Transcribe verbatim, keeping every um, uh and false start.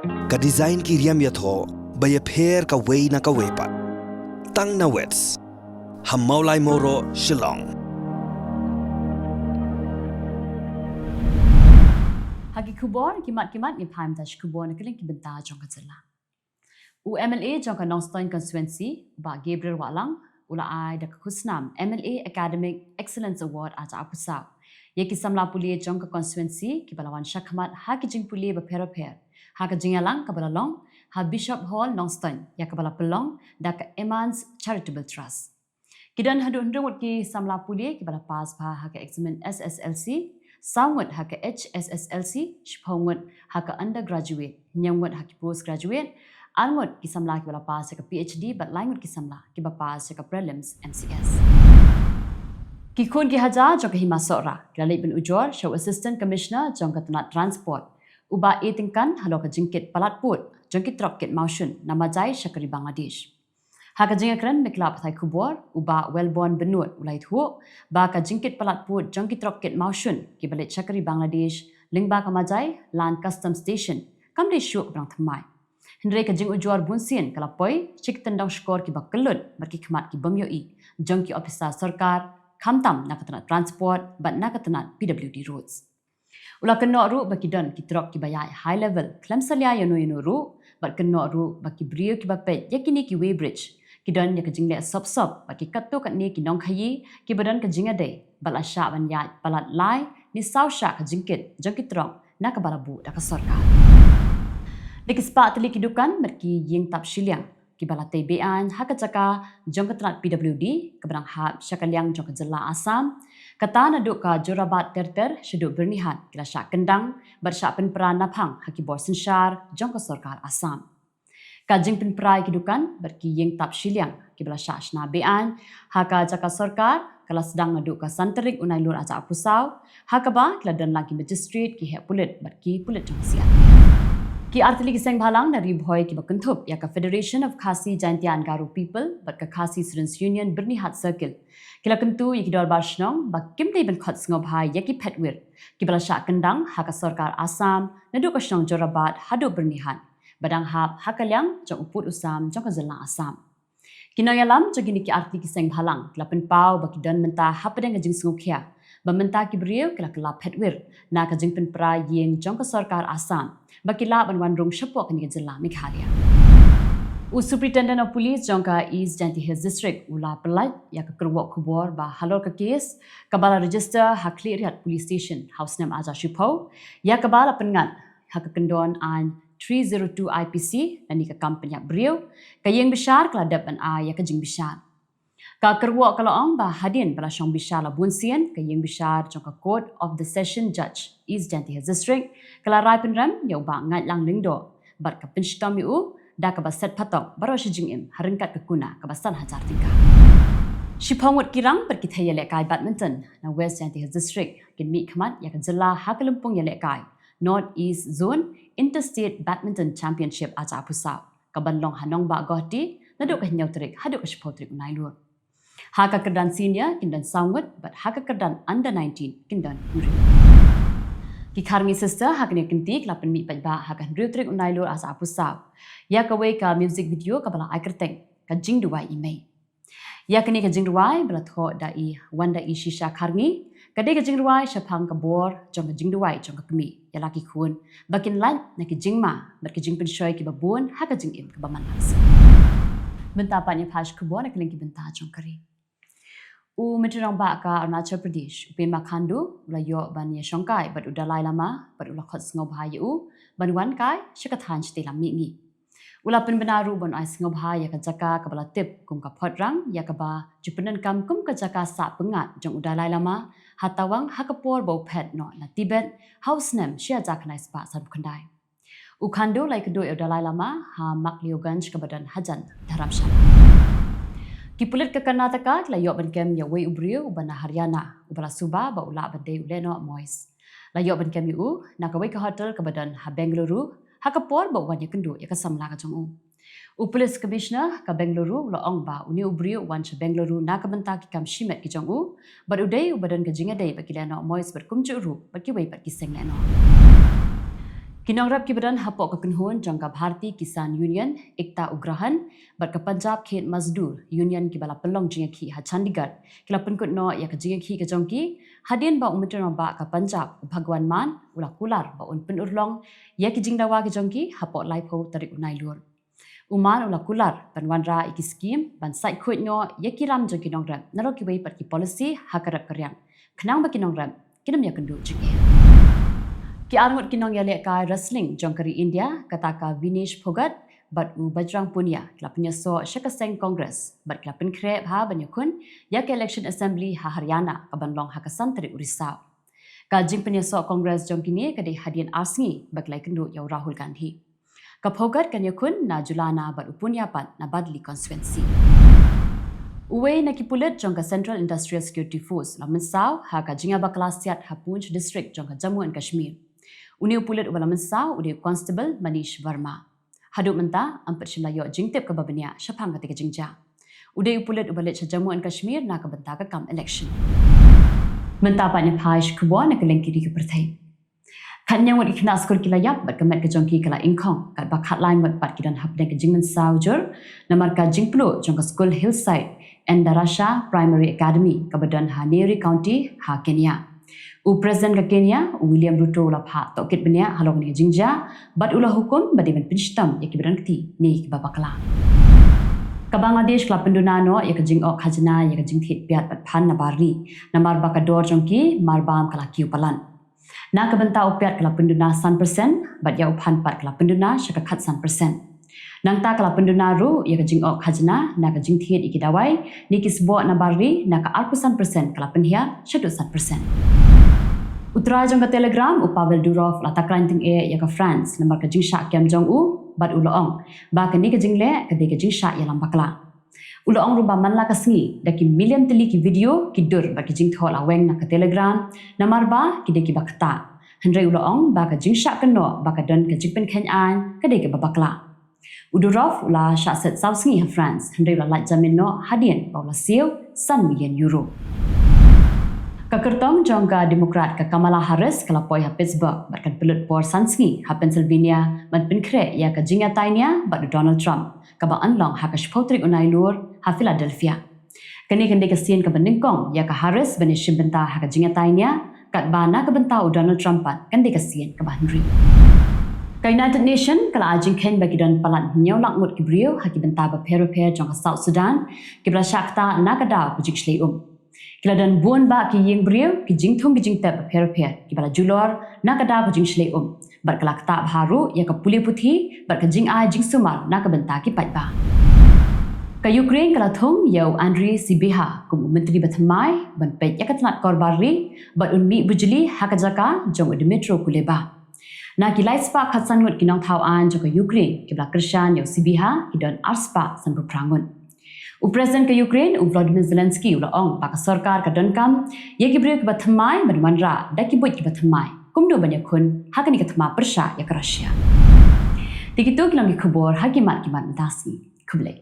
Ka design ki riam ïathoh ba ïapher kawei na kawei pat. Tang na Wits ha Mawlai Mawroh, Shillong. Ha ki khubor ki mat ki mat ngi phai mynta sha ki khubor na kylleng ki bynta jong ka jylla. U MLA jong ka Nongstoiñ constituency, Bah Gabriel Wahlang, u la ai da ka khusnam MLA Academic Excellence Award arhajar arphew saw ïa ki samla pule jong ka constituency kiba la wan shakhmat ha ki jingpule bapher bapher ha ka jingïalang kaba la long ha Bishop Hall, Nongstoiñ, ïa kaba la pynlong da ka Emans Charitable Trust. Ki don haduh hynriew ngut ki samla pule kiba la pass bha ha ka eksamin SSLC, saw ngut ha ka HSSLC, shiphew ngut ha ka undergraduate, hynñiew ngut ha ki postgraduate, ar ngut ki samla kiba la pass ha ka PhD bad lai ngut ki samla kiba pass ha ka prelims MCS. Ki khun ki hajar jong ka Hima Sohra ki la leit ban ujor sha u Assistant Commissioner jong ka tnat Transport, u Bah A Tyngkan, halor ka jingkit palat pud jong ki trok kit mawshun na Majai sha ka ri Bangladesh. Ha ka jingïakren bad ki lad pathai khubor, u Bah Wellborn Bynnud u la ïathuh ba ka jingkit palat pud jong ki trok kit mawshun kiba leit sha ka ri Bangladesh lyngba ka Majai Land Customs Station kam dei shuh kaba dang thymmai. Hynrei ka jingujor bunsien ka la poi sha ki tyndong shkor kiba kyllut bad ki khmat ki bym ïohi jong ki ophisar sorkar, khamtam na ka tnat Transport bad na ka tnat PWD Roads. U la kynnoh ruh ba ki don ki trok kiba ïaid high level khlem salia ïano ïano ruh, bad kynnoh ruh ba ki briew kiba peit ïa kine ki weighbridge ki don ïa ka jingleh sop sop bad ki katto katne ki nongkhaïi kiba don ka jingïadei bad la shah ban ïaid palat lai ne saw shah ka jingkit jong ki trok na kaba la buh da ka sorkar. Da ki spah tylli ki dukan bad ki ïing tap shiliang kiba la tei be-aiñ ha ka jaka jong ka tnat PWD kaba dang hap sha ka liang jong ka jylla Assam, kata naduh ka Jorabat ter ter shaduh Byrnihat, ki la shah kyndang bad shah pynpra naphang ha ki bor synshar jong ka sorkar Assam. Ka jingpynpra ïa ki dukan bad ki ïing tap shiliang kiba la shah shna be-aiñ ha ka jaka sorkar ka la sdang naduh ka san tarik u Nailur arhajar arphew saw, ha kaba ki la don lang ki magistrate, ki heh pulit bad ki pulit jong ka C R P F. Ki artylli ki seng bhalang na Ri Bhoi kiba kynthup ïa ka Federation of Khasi Jaintia and Garo People bad ka Khasi Students Union Byrnihat Circle ki la kyntu ïa ki dorbar shnong ba kim dei ban khot sngewbha ïa ki phetwir kiba la shah kyndang ha ka sorkar Assam naduh ka shnong Jorabat haduh Byrnihat ba dang hap ha ka liang jong u pud u sam jong ka jylla Assam. Ki nongïalam jong kine ki artylli ki seng bhalang ki la pynpaw ba ki don mynta hapdeng ka jingsngewkhia ba mynta ki briew ki la kylla phetwir na ka jingpynpra ïing jong ka sorkar Assam ba ki lah ban wan rung shapoh kane ka jylla Meghalaya. U Superintendent of Police jong ka East Jaintia Hills District u la pyllait ïa ka kyrwoh khubor ba halor ka case kaba la register ha Khliehriat Police Station ha u snem arhajar shiphew, ïa kaba la pynngat ha ka kyndon aiñ three zero two I P C, lane ka kam pynïap briew, ka ïing bishar ka la dep ban ai ïa ka jingbishar. Ka kyrwoh ka la ong ba hadien ba la shong bishar la bunsien, ka ïing bishar jong ka Court of the Session Judge, East Jaintia Hills District, ka la rai pynrem ïa u Bah Ngaitlang Lyngdoh bad ka pynshitom ïa u da kaba set phatok baroh shi jingim ha ryngkat ka kuna kaba san hajar tyngka. Shiphew ngut ki rangbah ki thei ïalehkai badminton na West Jaintia Hills District kin mihkhmat ïa ka jylla ha ka lympung ïalehkai North East Zone Interstate Badminton Championship arhajar arphew saw, kaban long ha nongbah Guwahati naduh ka hynñiew tarik haduh ka shiphew tarik u Nailur. Ha ka kyrdan senior kin don saw ngut bad ha ka kyrdan under nineteen kin don hynriew. Ki Kharngi Sister ha kane ka kynti ki la pynmih paidbah ha ka hynriew tarik u Nailur arhajar arphew saw ïa kawei ka music video kaba la ai kyrteng Ka Jingduwai I Mei. Ïa kane ka jingduwai ba la thoh da i Wanda i Shisha Kharngi, ka dei ka jingduwai shaphang ka bor jong ka jingduwai jong ka kmie ïa la ki khun ba kin lait na ki jingma bad ki jingpynshoi kiba bun ha ka jingim kaba man la ka sngi. Mynta pat ngin ïa phai sha ki khubor na kylleng ki bynta jong ka ri. U Myntri Rangbah ka Arunachal Pradesh, u Pema Khandu, u la ïoh ban ïashongkai bad u Dalai Lama bad u la khot sngewbha ïa u ban wan kai sha ka thaiñ shatei lam mihngi. U la pynbna ruh ban ai sngewbha ïa ka jaka kaba la tip kum ka Phodrang, ïa kaba ju pyndonkam kum ka jaka sah pyngngad jong u Dalai Lama ha Tawang ha ka por ba u phet noh na Tibet ha u snem shi hajar khyndai spah sanphew khyndai. U Khandu u la ïakynduh ïa u Dalai Lama ha Makleoganj kaba don hajan Dharamshala. Ki pulit ka Karnataka ki la ïoh ban kem ïa uwei u briew uba na Haryana, uba la suba ba u lah ban dei u Lehnoh Moise. La ïoh ban kem ïa u na kawei ka hotel kaba don ha Bengaluru ha ka por ba u wan ïakynduh ïa ka samla ka jong u. U Police Commissioner ka Bengaluru u la ong ba une u briew u wan sha Bengaluru na ka bynta ki kam shimet ki jong u bad u dei uba don ka jingïadei bad ki Lehnoh Moise bad kumjuh ruh bad kiwei pat ki seng lehnoh. Ki nongrep kiba don hapoh ka kynhun jong ka Bharatiya Kisan Union, Ekta Ugrahan, bad ka Punjab Khet Mazdoor Union kiba la pynlong jingïakhih ha Chandigarh, ki la pynkut noh ïa ka jingïakhih ka jong ki, hadien ba u Myntri Rangbah ka Punjab, u Bhagwant Mann, u la kular ba un pynurlong ïa ki jingdawa ki jong ki hapoh laiphew tarik u Nailur. U Mann u la kular ban wanrah ïa ki skim ban sait khuid noh ïa ki ram jong ki nongrep, naduh kiwei pat ki policy ha ka rep ka riang, khnang ba ki nongrep kin ym ïakynduh jingeh. Ki arngut ki nongïalehkai wrestling jong ka ri India, kata ka Vinesh Phogat bad u Bajrang Punia, ki la pynïasoh sha ka seng Congress bad ki la pynkhreh bha ban ïakhun ïa ka election assembly ha Haryana kaban long ha ka san tarik u Risaw. Ka jingpynïasoh Congress jong kine ka dei hadien ar sngi ba ki la ïakynduh ïa u Rahul Gandhi. Ka Phogat kan ïakhun na Julana bad u Punia pat na Badli constituency. Uwei na ki pulit jong ka Central Industrial Security Force la mynsaw ha ka jingïabakla siat ha Poonch District jong ka Jammu and Kashmir. Une u pulit uba la mynsaw u dei u Constable Manish Verma. Haduh mynta ym pat shym la ïoh jingtip kaba bniah shaphang kata ka jingjia. U dei u pulit uba leit sha Jammu and Kashmir na ka bynta ka kam election. Mynta pat ngin phai sha ki khubor na kylleng ki ri ka pyrthei. Khatñiew ngut ki khynnah skul ki la ïap bad ka met ka jong ki ka la ingkhong, katba khatlai ngut pat ki don hapdeng ka jingmynsaw jur namar ka jingpluh jong ka skul Hillside Endarasha Primary Academy kaba don ha Nyeri County ha Kenya. U President ka Kenya, u William Ruto, u la phah tohkit bniah halor kane ka jingjia bad u la hukum ba dei ban pynshitom ïa kiba don kti ne kiba bakla. Ka Bangladesh ka la pynduna noh ïa ka jingok khajna ïa ka jingthied piat bad phan na bar ri namar ba ka dor jong ki marbam ka la kiew palat. Na ka bynta u piat ka la pynduna san percent bad ïa u phan pat ka la pynduna sha ka khatsan percent. Nangta ka la pynduna ruh ïa ka jingok khajna na ka jingthied ïa ki dawai ne ki sboh na bar ri na ka arphew san percent ka la pynhiar sha dud san percent. U trai jong ka Telegram, u Pavel Durov, la takran tyngeh ïa ka France namar ka jingshah kem jong u bad u la ong ba kane ka jingleh ka dei ka jingshah ïalam bakla. U la ong ruh ba man la ka sngi da ki million tylli ki video, ki dur bad ki jingthoh la weng na ka Telegram namar ba ki dei kiba ktah. Hynrei u la ong ba ka jingshah kynnoh ba ka don ka jingpynkheiñ aiñ ka dei kaba bakla. U Durov u la shah set saw sngi ha France hynrei u la lait jamin noh hadien ba u la siew san million euro. Ka kyrtong jong ka Democrat ka Kamala Harris ka la poi ha Pittsburgh bad kan pynlut por san sngi ha Pennsylvania ban pynkhreh ïa ka jingïatai nia bad u Donald Trump kaba yn long ha ka shiphew tarik u Nailur ha Philadelphia. Kane kan dei ka sien kaba nyngkong ïa ka Harris ban ïashim bynta ha ka jingïatai nia, katba na ka bynta u Donald Trump pat kan dei ka sien kaba hynriew. Ka United Nation ka la ai jingkheiñ ba ki don palat hynñiew lak ngut ki briew ha ki bynta bapher bapher jong ka South Sudan kiba la shah ktah na ka daw ka jingshlei um. Ki la don bun bah ki ïing briew, ki jingthung ki jingtep bapher bapher kiba la julor na ka daw ka jingshlei um bad ka la ktah bha ruh ïa ka pule puthi bad ka jingai jingsumar na ka bynta ki paidbah. Ka Ukraine ka la thung ïa u Andriy Sybiha kum u myntri bathymmai ban peit ïa ka tnat kor bar ri bad un mih bujli ha ka jaka jong u Dmytro Kuleba. Na ki lai spah khatsan ngut ki nongthaw aiñ jong ka Ukraine kiba la kyrshan ïa u Sybiha ki don ar spah sanphew phra ngut. U President ka Ukraine, u Volodymyr Zelensky, u la ong ba ka sorkar ka donkam ïa ki briew kiba thymmai ban wanrah da ki buit kiba thymmai, kumno ban ïakhun ha kane ka thma pyrshah ïa ka Russia. Te kito ki long ki khubor ha ki mat ki mat mynta sngi. Khublei.